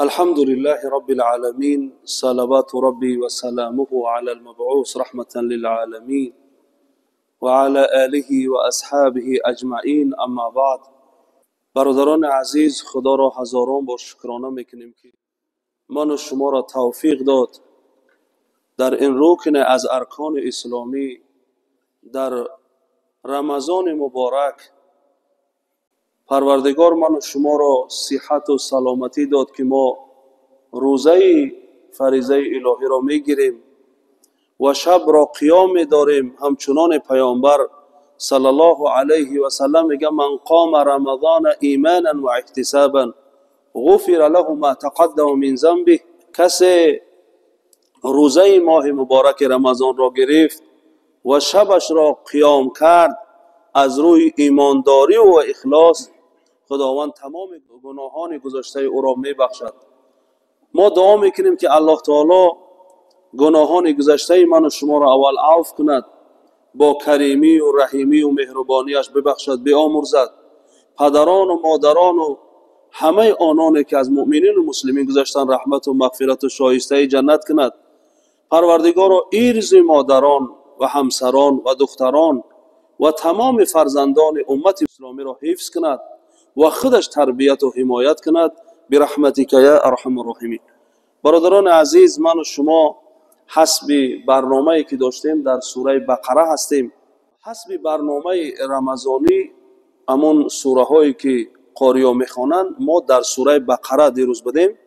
الحمد لله رب العالمين، صلوات ربي وسلامه على المبعوث رحمة للعالمين وعلى آله وأصحابه أجمعين، أما بعد. برادران عزیز، خدا را هزاران بار شکرانه میکنیم که من و شما را توفیق داد در این رکن از ارکان اسلامی در رمضان مبارک. پروردگار من و شما را صحت و سلامتی داد که ما روزه فریضه الهی را میگیریم و شب را قیام می‌داریم. همچنان پیامبر صلی الله علیه و سلم میگه: من قام رمضان ایمانا و احتسابا غفر له ما تقدم من ذنبه. کسی روزه ماه مبارک رمضان را گرفت و شبش را قیام کرد از روی ایمانداری و اخلاص، خداوند تمام گناهان گذشته او را میبخشد. ما دعا میکنیم که الله تعالی گناهان گذشته من و شما را اول عفو کند، با کریمی و رحیمی و مهربانیش ببخشد، بیامرزد. پدران و مادران و همه آنانی که از مؤمنین و مسلمین گذشتن رحمت و مغفرت و شایسته جنت کند. پروردگار ارز مادران و همسران و دختران و تمام فرزندان امت اسلامی را حفظ کند و خودش تربیت و حمایت کند برحمتک یا ارحم الراحمین. برادران عزیز، من و شما حسب برنامه‌ای که داشتیم در سوره بقره هستیم. حسب برنامه رمضانی، همون سوره هایی که قاریا میخوانند، ما در سوره بقره دیروز بودیم.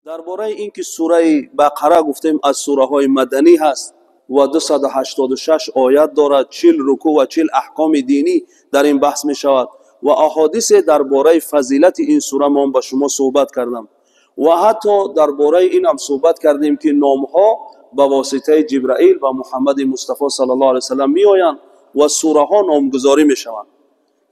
درباره اینکه سوره بقره گفتیم از سوره های مدنی هست و 286 آیت دارد، 40 رکوع و 40 احکام دینی در این بحث می شود و احادیث درباره فضیلت این سوره ما با شما صحبت کردم و حتی درباره این هم صحبت کردیم که نامها به واسطه جبرائیل و محمد مصطفی صلی الله علیه وسلم می آیند و سوره ها نامگذاری می شوند.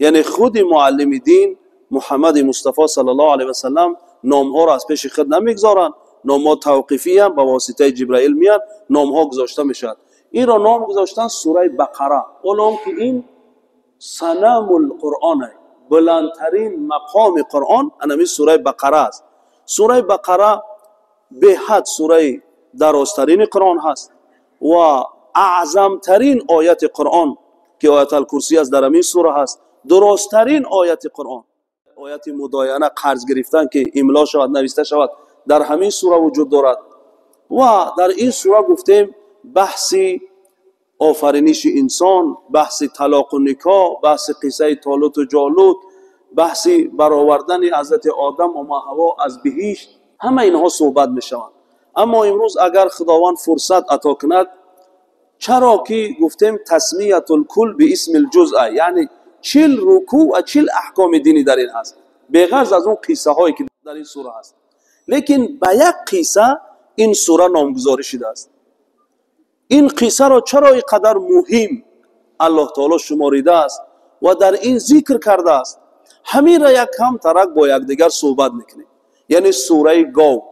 یعنی خود معلم دین محمد مصطفی صلی الله علیه وسلم نامها را از پیش خود نمیگذارند، نامها توقیفی هم به واسطه جبرائیل میاد، نامها گذاشته میشد. این را نام گذاشتن سوره بقره. اونم که این سنم القرآن، بلندترین مقام قرآن انمی سوره بقره است. سوره بقره به حد سوره درازترین قرآن هست و اعظمترین آیت قرآن که آیت الکرسی است در همین سوره هست. درازترین آیت قرآن، آیت مداینه، قرض گرفتن که املا شود، نوشته شود، در همین سوره وجود دارد. و در این سوره گفتیم بحث آفرینش انسان، بحث طلاق و نکاح، بحث قصه طالوت و جالوت، بحث برآوردن حضرت آدم و حوا از بهشت، همه اینها صحبت میشوند. اما امروز اگر خداوند فرصت عطا کند، چرا که گفتیم تسمیت الکل به اسم الجزء، یعنی 40 رکوع و 40 احکام دینی در این هست، به غرض از اون قصه هایی که در این سوره هست. لیکن به یک قصه این سوره نامگذاری شده است. این قصه را چرا اینقدر مهم الله تعالی شماریده است و در این ذکر کرده است، همین را یک کم ترک با یکدیگر صحبت میکنیم. یعنی سوره گاو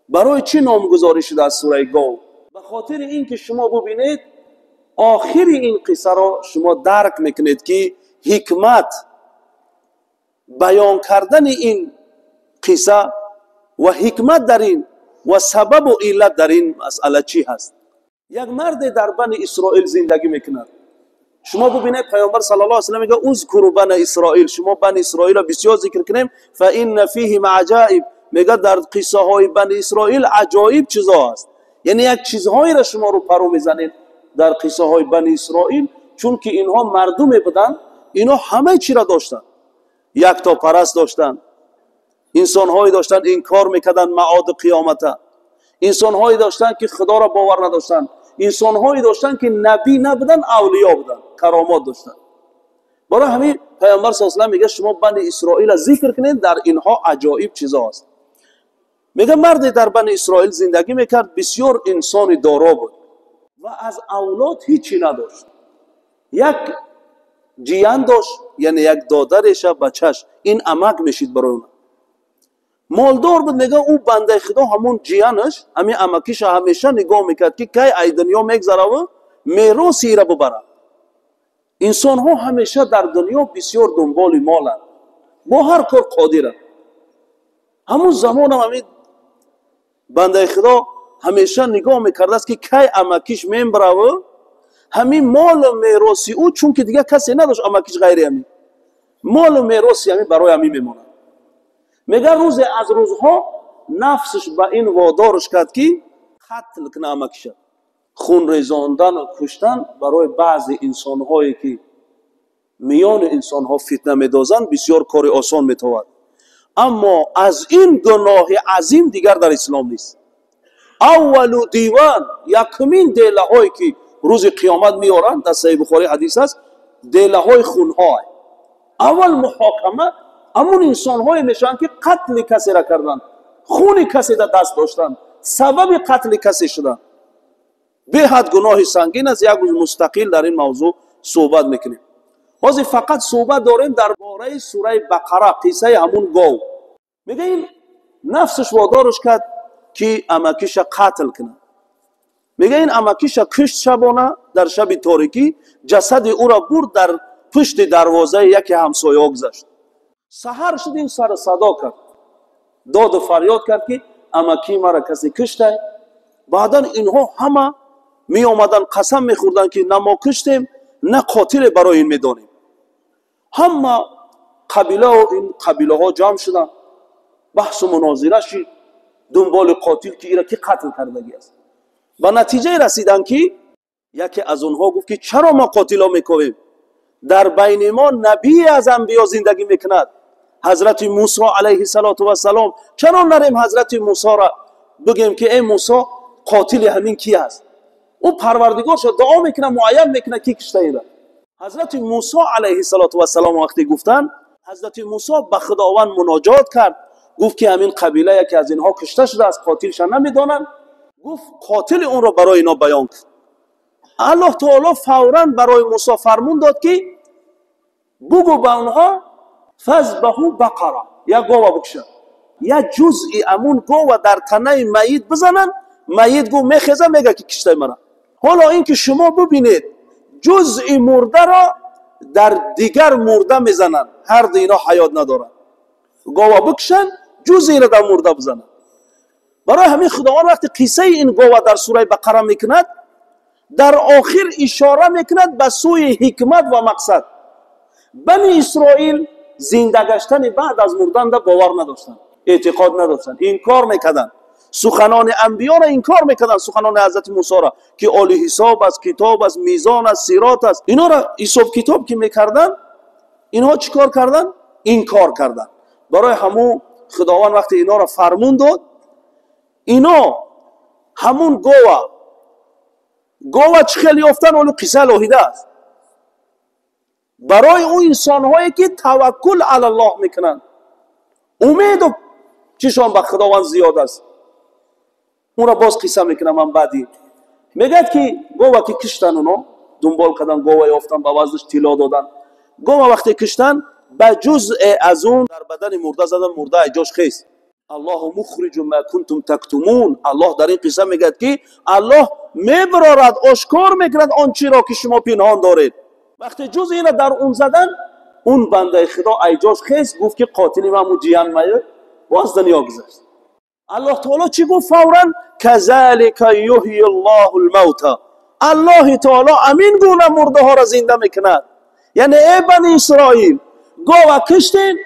برای چی نامگذاری شده است سوره گاو؟ به خاطر اینکه شما ببینید آخر این قصه را شما درک میکنید که حکمت بیان کردن این قصه و حکمت در این و سبب و علت در این مسئله چی هست. یک مرد در بنی اسرائیل زندگی میکند. شما ببینید پیامبر صلی الله علیه و سلم میگه اذکروا بنی اسرائیل، شما بنی اسرائیل را بسیار ذکر کنیم، فان فیهم عجائب. میگه در قصه های بنی اسرائیل عجایب چیزها هست. یعنی یک چیزهایی را شما رو پرو میزنید در قصه های بنی اسرائیل، چون که اینها مردم بودن، اینها همه چی را داشتن، یک تا پرست داشتن، انسانهایی داشتن انکار میکردن معاد قیامت، انسانهایی داشتن که خدا را باور نداشتن، انسانهایی داشتن که نبی نبودن، اولیا بودن، کرامات داشتن. برای همین پیامبر صلی الله علیه و میگه شما بنی اسرائیل را ذکر کنید، در اینها عجایب چیزا هست. میگه مرد در بنی اسرائیل زندگی میکرد، بسیار انسان دارا بود و از اولاد هیچی نداشت. یک جیان داشت، یعنی یک دادرش بچهش، این امک میشید برای اون. مالدار بود. میگه او بنده خدا همون جیانش، همین امکیش همیشه نگاه میکرد که کی ای دنیا میگذره و میراث ایره ببره. انسان ها همیشه در دنیا بسیار دنبال مالند، با هر کار قادرند. همون زمان هم همین Бандаи худо ҳамеша нигоҳ мекардааст, ки кай амакиш мембараву ҳамин молу мероси ӯ, чунки дигар касе надошт амакиш ғайри ҳамин, молу мероси ҳамин барои ҳамин мемонад. Мегӯяд, рӯзе аз рӯзҳо нафсш ба ин водорш кард, ки қатл кунад амакиша. Хун резондану куштан барои баъзе инсонҳое, ки миёни инсонҳо фитна медозанд, бисёр кори осон метавад. Аммо аз ин гуноҳи азим дигар дар ислом нест. Аввалу диван, якумин делаҳое, ки рӯзи қиёмат меоранд, дар Саҳиҳи Бухорӣ ҳадис аст, делаҳои хунҳо. Аввал муҳокама ҳамун инсонҳое мешаванд, ки қатли касера карданд, хуни касе дар даст доштанд, сабаби қатли касе шуданд. Беҳад гуноҳи сангин аст. Як рӯз мустақил дар ин мавзӯъ суҳбат мекунем. Ҳозир фақат суҳбат дорем дар бораи сураи Бақара, қиссаи ҳамун гов. Мега, ин нафсаш водорш кард, ки амакиша қатл кунад. Мега, ин амакиша кушт шабона, дар шаби торикӣ ҷасади ӯро бурд, дар пушти дарвозаи яке ҳамсояҳо гузашт. Саҳар шуд, ин сару садо кард, доду фарёд кард, ки амакии мара касе куштай. Баъдан инҳо ҳама меомаданд, қасам мехӯрданд, ки на мо куштем, на қотиле барои ин медонем. Ҳама қабилао, ин қабилаҳо ҷамъ шуданд, баҳсу мунозира шид дунболи қотил, ки ира ки қатл кардагӣ аст. Ба натиҷае расиданд, ки яке аз онҳо гуфт, ки чаро мо қотило мековем? Дар байни мо набие аз анбиё зиндагӣ мекунад, ҳазрати Мусо алайҳи салоту вассалом. Чаро нарем, ҳазрати Мусоро бигем, ки эй Мусо, қотили ҳамин ки аст? Ӯ Парвардигоршо дуо мекунад, муайян мекунад, ки кишта ира. Ҳазрати Мусо алайҳи салоту вассалом вақте гуфтанд, ҳазрати Мусо ба Худованд муноҷот кард, гуфт, ки ҳамин қабила яке аз инҳо кушта шудааст, қотилша намедонанд. Гуфт, қотили онро барои ино баён кард. Аллоҳ таоло фавран барои Мусо фармун дод, ки бугӯ ба онҳо: فاذبحوا بقرة, як гова бикушанд, як ҷузъи амун гова дар танаи майит бизананд. Майит гуфт, мехеза, мега, ки киштай мара. Ҳоло ин ки шумо бубинед, ҷузъи мурдаро дар дигар мурда мезананд, ҳарду ино ҳаёт надоранд. Гова бикушанд, ҷузъиро дар мурда бизананд. Барои ҳамин Худованд вақте қиссаи ин гова дар сураи Бақара мекунад, дар охир ишора мекунад ба сӯи ҳикмат ва мақсад. Бани Исроил зинда гаштани баъд аз мурданда бовар надоштанд, эътиқод надоштанд, инкор мекарданд, суханони анбиёро инкор мекарданд, суханони ҳазрати Мусоро, ки оли ҳисоб аст, китоб аст, мизон аст, сирот аст. Инҳоро ҳисоб-китоб ки мекарданд, инҳо чӣ кор карданд? Инкор карданд. Барои ҳамун Худованд вақте инҳоро фармун дод, ино ҳамун гова чӣ хел ёфтан, олу қисса алоҳида аст. Барои ӯ инсонҳое, ки таваккул алаллоҳ мекунанд, умеду чишон ба Худованд зиёд аст, онро боз қисса мекунам ман баъди. Мегӯяд, ки гова ки киштан, оно дунбол кардан, гова ёфтан, ба вазнаш тилло додан. Гова вақте киштан, ба ҷузъе аз он дар бадани мурда задан, мурда ҷош хест. الله مخرج ما كنتم تكتمون. Аллоҳ дар ин қисса мегӯяд, ки Аллоҳ мебарорад, ошкор мекунад он чиро, ки шумо пинҳон доред. Вақте ҷузъи ина дар он задан, он бандаи худо айҷош хест, гуфт, ки қотили ман ҷиян мая, боз дунё гузашт. Аллоҳ таоло чӣ гуфт фавран? كذلك يحيي الله الموتى. Аллоҳи таоло амин гуна мурдаҳоро зинда мекунад. Яъне, эй бани Исроил, гова киштен,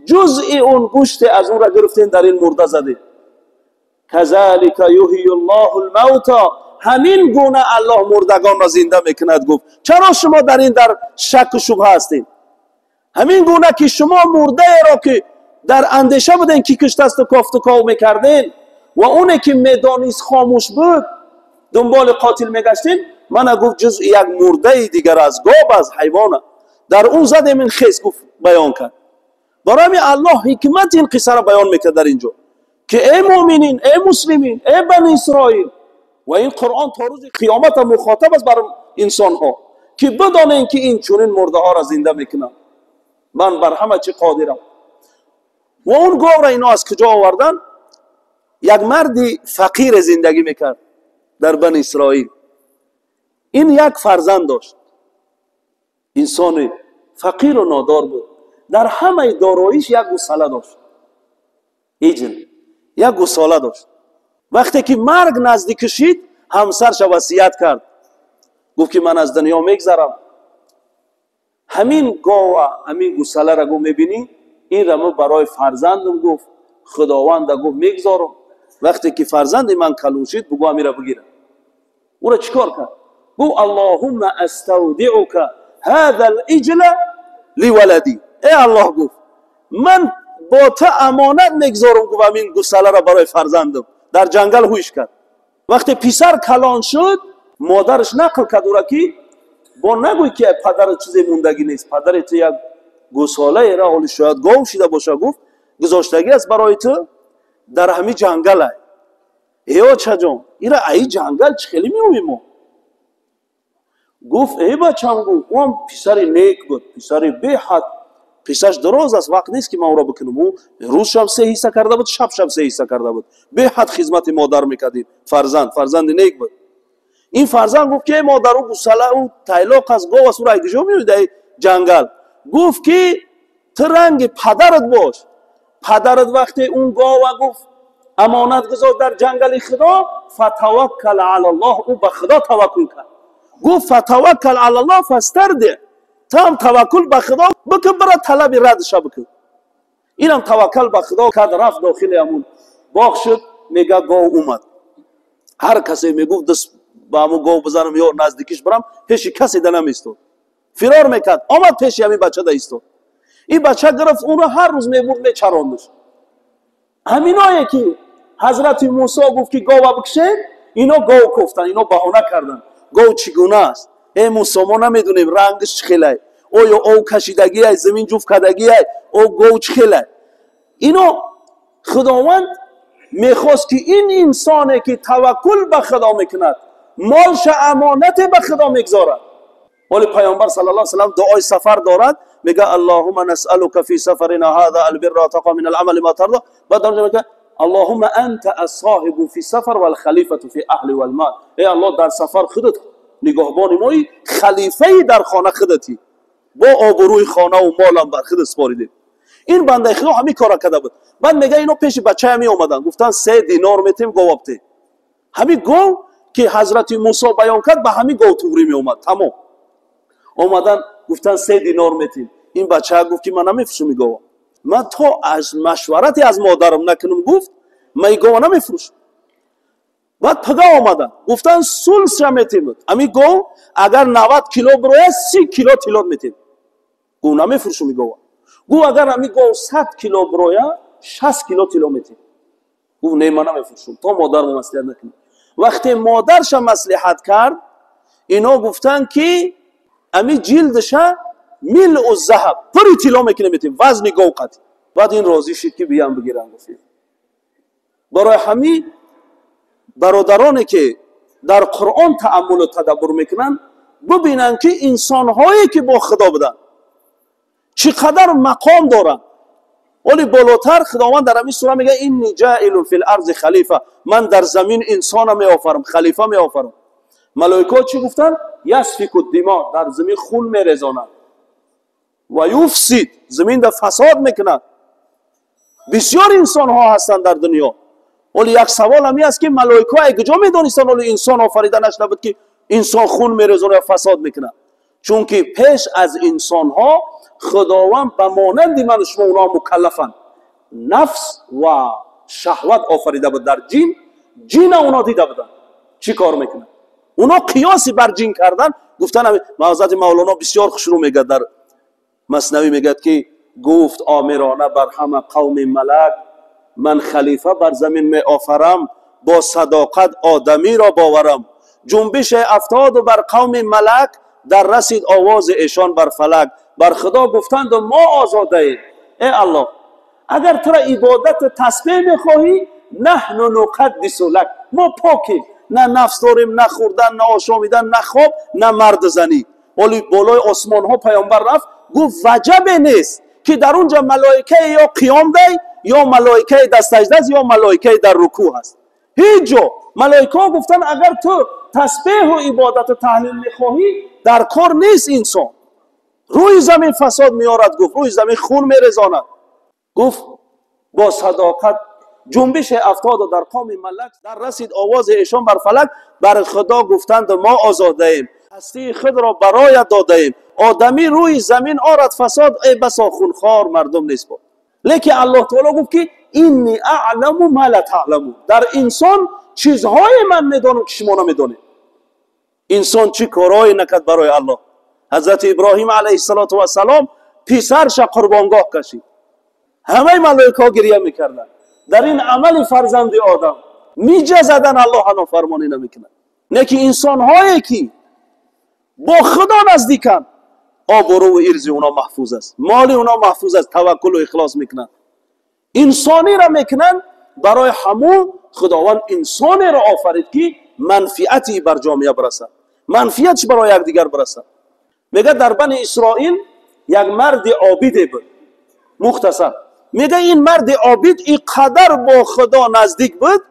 ҷузъи он гӯште аз онра гирифтен, дар ин мурда задед. كذلك يحيي الله الموتى, ҳамин гуна Аллоҳ мурдагонро зинда мекунад, гуфт. Чаро шумо дар ин дар шакку шубҳа ҳастед? Ҳамин гуна ки шумо мурдаеро, ки дар андеша буден, ки киштасту кофту ков мекарден, ва оне ки медонист хомӯш буд, дунболи қотил мегаштем, мана, гуфт, ҷузъи як мурдаи дигар аз гов, аз ҳайвона дар он задем, ин хес, гуфт, баён кард. Барои ҳамин Аллоҳ ҳикмати ин қиссаро баён мекард дар ин ҷо, ки эй муъминин, эй муслимин, эй бани Исроил, ва ин Қуръон то рӯзи қиёмата мухотаб аст бар инсонҳо, ки бидонем, ки ин чунин мурдаҳоро зинда мекунам, ман бар ҳама чӣ қодирам. Ва он говра ино аз куҷо овардан? Як марди фақире зиндагӣ мекард дар бани Исроил. Ин як фарзанд дошт. Инсони фақиру нодор буд. Дар ҳамаи дороиш як гусала дошт, عجل, як гусола дошт. Вақте ки марг наздик кашид, ҳамсарша васият кард, гуфт ки ман аз дунё мегзарам, ҳамин гова, ҳамин гусалара, гуфт, мебинӣ, инра ман барои фарзандам, гуфт, худованда, гуфт, мегзорам. Вақте ки фарзанди ман калон шид, бугӯ ҳамира бигира. Ӯра чӣ кор кард? Гуфт: «Аллоҳумма аставдиука ҳаза лиҷла ливалади». Э Аллоҳ, гуфт, ман бо ту амонат мегзорам, гуфт, ҳамин гусалара барои фарзандам. Дар ҷангал ҳуйш кард. Вақте писар калон шуд, модараш нақл кард ӯра ки бо нагӯй ки падара чизе мондагӣ нест, падари ту як гусолаеро, ҳоли шояд гов шида боша, гуфт, гузоштагӣ аст барои ту, дар ҳамин ҷангалай. Э очаҷон, ира аи ҷангал чӣ хеле меоем мо? Гуфт: «Э бачам», гуфт, ӯам писари нек буд, писари беҳад. Қиссаш дароз аст, вақт нест ки ман ӯро бикунам. Ӯ рӯзшам се ҳисса карда буд, шабшам се ҳисса карда буд, беҳад хизмати модар мекард. Ин фарзанд фарзанди нек буд. Ин фарзанд гуфт ки: «Э модар, ӯ гусала, ӯ тайлоқ аст, гов аст, ӯро куҷо меои дар ҷангал?» Гуфт ки ту ранги падарат бош. Падарат вақте он гова, гуфт, амонат гузошт дар ҷангали худо, فتوكل على الله, ӯ ба худо таваккул кард. Гуфт: فتوكل على الله فاسترضع, ту ҳам таваккул ба худо бикун, бира талаби радиша бикун. Инам таваккал ба худо кард, рафт, дохили ҳамун боғ шуд. Мега, гов омад. Ҳар касе мегуфт даст ба ҳамун гов бизанам ё наздикиш бирам, пеши касе да намеистод, фирор мекард. Омад, пеши ҳамин бача да истод. Ин бача гирифт онро, ҳар рӯз мебурд, мечарондаш. Ҳаминое ки ҳазрати Мусо гуфт ки гова бикшед, ино гов кофтанд, ино баҳона карданд: гов чӣ гуна аст, э Мусо, мо намедонем рангаш чӣ хелай, оё ов кашидагиай, замин ҷуфт кардагиай, о гов чӣ хелай? Ино худованд мехост ки ин инсоне ки таваккул ба худо мекунад, молша амонате ба худо мегзорад. Ҳоли Пайғамбар صلى الله وسلم дуои сафар дорад, мега: اللهم نسألك في سفرنا هذا البر والتقوى ومن العمل ما ترضى. Баъд мега: اللهم أنت الصاحب في السفر والخليفة في الأهل والمال. Эй Аллоҳ, дар сафар худат нигоҳбони мои, халифаи дар хона худати, бо обрӯи хонаву молам бар худат супоридем. Ин бандаи худо ҳамин кора карда буд. Баъд мега, ино пеши бачая меомаданд, гуфтанд: 3 динор метем, гов обте. Ҳамин гов ки ҳазрати Мусо баён кард, ба ҳамин гов туғрӣ меомад. Тамом, омадан, гуфтанд: 3 динор метем. Ин бача гуфт ки ман намефурӯшам гова, ман то аз машварате аз модарам накунам, гуфт, ман ин гова намефурӯшам. Баъд пага омаданд, гуфтанд: сулсша метем, ҳамин гов агар 90 кило бирояд, 30 кило тилло метем. Гуфт: «Намефурӯшам ин гова». Гуфт: «Агар ҳамин гов 100 кило бирояд, 60 кило тилло метем». Гуфт: «Не, ман намефурӯшам, то модарро маслиҳат накунам». Вақте модарша маслиҳат кард, ино гуфтанд ки ами ҷилдша ملء الذهب, пури тилло мекунем, метем, вазни гов қатӣ. Баъд ин розӣ шид ки биям бигирам. Гуфтем, барои ҳамин бародароне ки дар Қуръон тааммулу тадаббур мекунанд, бубинанд ки инсонҳое ки бо худо буданд, чӣ қадар мақом доранд. Оли болотар худованд дар ҳамин сура мега: إني جاعل في الأرض خليفة, ман дар замин инсона меофарам, халифа меофарам. Малоикаҳо чӣ гуфтанд? يسفك الدماء, дар замин хун мерезонад, ويفسد, замин дар фасод мекунад. Бисёр инсонҳо ҳастанд дар дунё. Оли як савол ҳами аст ки малоикаҳо ай куҷо медонистанд, оли инсон офарида нашуда буд, ки инсон хун мерезонад ё фасод мекунад? Чунки пеш аз инсонҳо худованд ба монанди ману шумо онҳо мукаллафанд, нафс ва шаҳват офарида буд дар ҷин. Ҷина онҳо дида буданд, чӣ кор мекунад. Онҳо қиёси бар ҷин кардан, гуфтан. Ҳазрати Мавлоно бисёр хушрӯ мегӯяд, дар Маснавӣ мегӯяд ки гуфт омирона бар ҳама қавми малак: «Ман халифа бар замин меофарам, бо садоқат одамиро боварам». Ҷунбише афтоду бар қавми малак дар расид овози эшон бар фалак. Бар худо гуфтанду: «Мо озодаем, э Аллоҳ, агар тура ибодату тасбеҳ мехоҳӣ, نحن نقدس لك, мо покем, на нафс дорем, на хӯрдан, на ошомидан, на хоб, на марду занӣ». Оли болои осмонҳо Паёмбар рафт, гуфт: ваҷабе нест ки дар он ҷа малоикае ё қиём дай, ё малоикаи дар саҷда аст, ё малоикаи дар рукӯъ ҳаст. Ҳеҷ ҷо. Малоикаҳо гуфтанд: агар ту тасбеҳу ибодату таҳлил мехоҳӣ, дар кор нест инсон рӯи замин фасод меорад, гуфт, рӯи замин хун мерезонад. Гуфт: бо садоқат ҷунбише афтоду дар қоми малак дар расид овози эшон бар фалак. Бар худо гуфтанд мо озодаем, ҳастии худро бароят додаем. Одамӣ рӯи замин орад фасод, эй басо хунхор мардум нест бод. Лекин Аллоҳ таоло гуфт ки инни аъламу ма ла таъламун, дар инсон чизҳое ман медонам ки шумо намедонед. Инсон чӣ корҳое накард барои Аллоҳ. Ҳазрати Иброҳим алайҳиссалоту вассалом писарша қурбонгоҳ кашид, ҳамаи малоикаҳо гирия мекарданд. Дар ин амали фарзанди одам миҷа задан Аллоҳ нофармонӣ намекунад. Не ки инсонҳое ки бо худо наздиканд, обрӯву ирзи уно маҳфуз аст, моли уно маҳфуз аст, таваккулу ихлос мекунанд, инсониро мекунанд. Барои ҳамун худованд инсонеро офарид ки манфиати бар ҷомеа бирасад, манфиатш барои якдигар бирасад. Мега дар Бани Исроил як марди обиде буд. Мухтасар мега ин марди обид ин қадар бо худо наздик буд,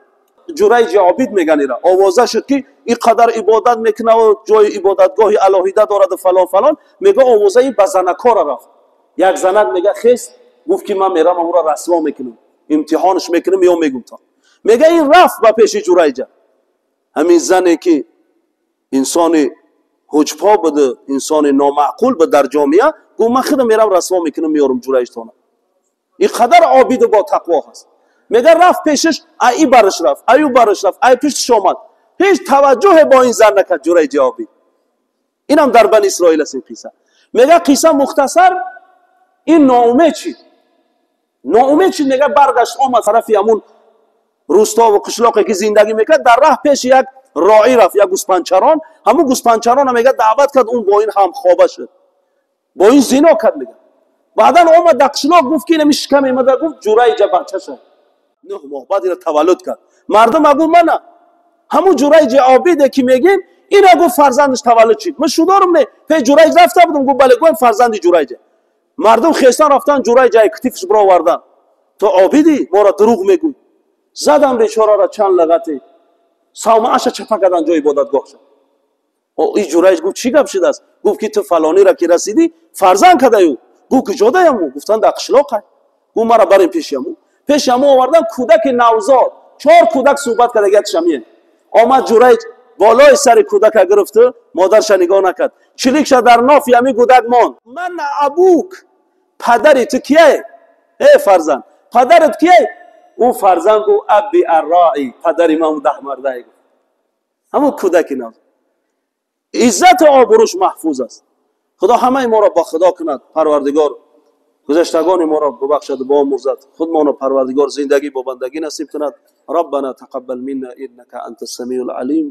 Ҷурайҷи обид меган ира. Овоза шуд ки ин қадар ибодат мекунаву ҷои ибодатгоҳи алоҳида дораду фалон фалон. Мега овозаи ба занакора рафт. Як занак мега хест, гуфт ки ман мерам амуро расво мекунам, имтиҳонш мекунам ё мегум то. Мега ин рафт ба пеши Ҷурайҷа. Ҳамин зане ки инсони ҳуҷпо буду, инсони номаъқул буд дар ҷомеа, гуфт ман худам мерам расво мекунам, меёрам Ҷурайҷтона. Ин қадар обиду бо тақво ҳаст. Мега рафт пешаш, ай бараш рафт, аю бараш рафт, ай пушташ омад. Ҳеҷ таваҷҷӯҳе бо ин зан накард Ҷурайҷи обид. Инам дар Бани Исроил аст ин қисса. Мега қисса мухтасар, ин ноумед шид. Ноумед шид, мега баргашт омад тарафи ҳамун руставу қишлоқе ки зиндагӣ мекард. Дар раҳ пеши як роӣ рафт, як гӯспанчарон. Ҳамун гӯспанчарона мега даъват кард, ун бо ин ҳамхоба шуд, бо ин зино кард. Мега баъдан омад дар қишлоқ, гуфт ки инами шикам омада, гуфт Ҷурайҷа бача шуд. 9 моҳ баъд ина таваллуд кард. Мардум агу мана ҳамун Ҷурайҷи обиде ки мегем, ина гуфт фарзандаш таваллуд шид. Ман шудорум не, пеш Ҷурайҷ рафта будам, гуфт бале, гуфт фарзанди Ҷурайҷа. Мардум хестан рафтан Ҷурайҷа китифш бировардан. Ту обидӣ, моро дурӯғ мегӯй. Задан бечораро чанд лағате, савмааша чапа кардан ҷои ибодатгоҳша. И Ҷурайҷ гуфт чӣ гап шудааст? Гуфт ки ту фалониро ки расидӣ фарзанд кардаю. Гуфт куҷодаяму? Гуфтан дар қишлоқай. Гуфт мара барем пеши ҳаму. Пеши ҳаму овардан кӯдаки навзод, 4 кӯдак суҳбат карда гатшамие. Омад Ҷурайҷ болои сари кӯдака гирифту модарша нигоҳ накард. Чиликша дар нофи ҳамин кӯдак монд. Ман абук, падари ту кие? Э фарзанд, падарат кие? Ӯ фарзанд гуфт аби аррои, падари ман даҳмардае гуфт. Ҳамун кӯдаки навзод. Иззату обрӯш маҳфуз аст. Худо ҳамаи моро бо худо кунад, Парвардигор гузаштагони моро бубахшад, боомӯрзад, худмоно Парвардигор зиндагӣ бо бандагӣ насиб кунад. Раббана тақаббал минна иннака анта самиул алим.